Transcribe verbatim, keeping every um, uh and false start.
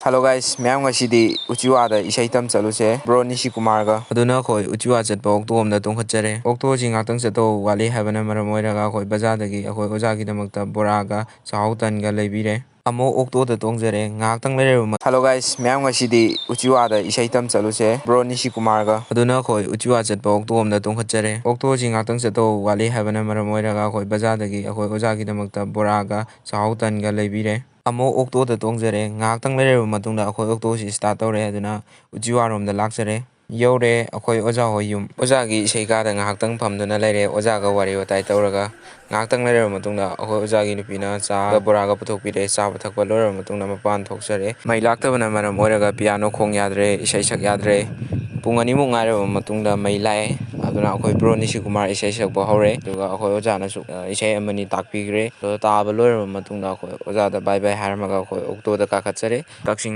Hello guys, ꯃꯌꯥꯝ, ꯉꯁꯤꯗꯤ ꯎꯆꯤꯋꯥꯗ ꯏꯁꯩ ꯇꯝ ꯆꯠꯂꯨꯁꯦ, bro ꯅꯤꯁꯤ ꯀꯨꯃꯥꯔꯒ꯫ ꯑꯗꯨꯅ ꯑꯩꯈꯣꯏ ꯎꯆꯤꯋꯥ ꯆꯠꯄ ꯑꯣꯛꯇꯣ ꯑꯃꯗ ꯇꯣꯡꯈꯠꯆꯔꯦ꯫ ꯑꯣꯛꯇꯣꯁꯤ ꯉꯥꯛꯇꯪ ꯆꯠꯇꯧ ꯋꯥꯠꯂꯤ ꯍꯥꯏꯕꯅ ꯃꯔꯝ ꯑꯣꯏꯔꯒ ꯑꯩꯈꯣꯏ ꯕꯖꯥꯔꯗꯒꯤ ꯑꯩꯈꯣꯏ ꯑꯣꯖꯥꯒꯤꯗꯃꯛꯇ ꯕꯣꯔꯥꯒ ꯆꯥꯛꯍꯥꯎ ꯇꯟꯒ ꯂꯩꯕꯤꯔꯦ꯫ ꯑꯃꯨꯛ ꯑꯣꯛꯇꯣꯗ ꯇꯣꯡꯖꯔꯦ꯫ ꯉꯥꯏꯍꯥꯛꯇꯪ ꯂꯩꯔꯕ ꯃ-, Hello guys, ꯃꯌꯥꯝ, ꯉꯁꯤꯗꯤ ꯎꯆꯤꯋꯥꯗ ꯏꯁꯩ ꯇꯝ ꯆꯠꯂꯨꯁꯦ, bro ꯅꯤꯁꯤ ꯀꯨꯃꯥꯔꯒ꯫ ꯑꯗꯨꯅ ꯑꯩꯈꯣꯏ ꯎꯆꯤꯋꯥ ꯆꯠꯄ ꯑꯣꯛꯇꯣ ꯑꯃꯗ ꯇꯣꯡꯈꯠꯆꯔꯦ꯫ ꯑꯣꯛꯇꯣꯁꯤ ꯉꯥꯛꯇꯪ ꯆꯠꯇꯧ ꯋꯥꯠꯂꯤ ꯍꯥꯏꯕꯅ ꯃꯔꯝ ꯑꯣꯏꯔꯒ ꯑꯩꯈꯣꯏ ꯕꯖꯥꯔꯗꯒꯤ ꯑꯩꯈꯣꯏ ꯑꯣꯖꯥꯒꯤꯗꯃꯛꯇ ꯕꯣꯔꯥꯒ ꯆꯥꯛꯍꯥꯎ ꯇꯟꯒ ꯂꯩꯕꯤꯔꯦ꯫ ꯑꯃꯨꯛ ꯑꯣꯛꯇꯣꯗ ꯇꯣꯡꯖꯔꯦ꯫ ꯉꯥꯏꯍꯥꯛꯇꯪ ꯂꯩꯔꯕ ꯃꯇꯨꯡꯗ ꯑꯩꯈꯣꯏ ꯑꯣꯛꯇꯣꯁꯤ start ꯇꯧꯔꯦ꯫ ꯑꯗꯨꯅ ꯎꯆꯤꯋꯥꯔꯣꯝꯗ ꯂꯥꯛꯆꯔꯦ꯫ ꯌꯧꯔꯦ ꯑꯩꯈꯣꯏ ꯑꯣꯖꯥ ꯍꯣꯏ ꯌꯨꯝ꯫ ꯑꯣꯖꯥꯒꯤ ꯏꯁꯩ ꯀꯥꯗ ꯉꯥꯏꯍꯥꯛꯇꯪ ꯐꯝꯗꯨꯅ ꯂꯩꯔꯦ꯫ ꯑꯣꯖꯥꯒ ꯋꯥꯔꯤ ꯋꯥꯇꯥꯏ ꯇꯧꯔꯒ ꯉꯥꯏꯍꯥꯛꯇꯪ ꯂꯩꯔꯕ ꯃꯇꯨꯡꯗ ꯑꯩꯈꯣꯏ ꯑꯣꯖꯥꯒꯤ ꯅꯨꯄꯤꯅ ꯆꯥꯒ ꯕꯣꯔꯥꯒ ꯄꯨꯊꯣꯛꯄꯤꯔꯦ꯫ ꯆꯥꯕ ꯊꯛꯄ ꯂꯣꯏꯔꯕ ꯃꯇꯨꯡꯗ ꯃꯄꯥꯟ ꯊꯣꯛꯆꯔꯦ꯫ ꯃꯩ ꯂꯥꯛꯇꯕꯅ ꯃꯔꯝ ꯑꯣꯏꯔꯒ ꯄꯤꯌꯥꯅꯣ ꯈꯣꯡ ꯌꯥꯗ꯭ꯔꯦ, ꯏꯁꯩ ꯁꯛ ꯌꯥꯗ꯭ꯔꯦ꯫ ꯄꯨꯡ ꯑꯅꯤꯃꯨꯛ ꯉꯥꯏꯔꯕ ꯃꯇꯨꯡꯗ ꯃꯩ ꯂꯥꯛꯑꯦ꯫ ꯑꯗꯨꯅ ꯑꯩꯈꯣꯏ bro ꯅꯤꯁꯤ ꯀꯨꯃꯥꯔ ꯏꯁꯩ ꯁꯛꯄ ꯍꯧꯔꯦ꯫ ꯑꯗꯨꯒ ꯑꯩꯈꯣꯏ ꯑꯣꯖꯥꯅꯁꯨ, ꯑ, ꯏꯁꯩ ꯑꯃꯅꯤ ꯇꯥꯛꯄꯤꯈ꯭ꯔꯦ꯫ ꯑꯗꯨ ꯇꯥꯕ ꯂꯣꯏꯔꯕ ꯃꯇꯨꯡꯗ ꯑꯩꯈꯣꯏ ꯑꯣꯖꯥꯗ bye bye ꯍꯥꯏꯔꯝꯃꯒ ꯑꯩꯈꯣꯏ ꯑꯣꯛꯇꯣꯗ ꯀꯥꯈꯠꯆꯔꯦ꯫ ꯀꯛꯆꯤꯡ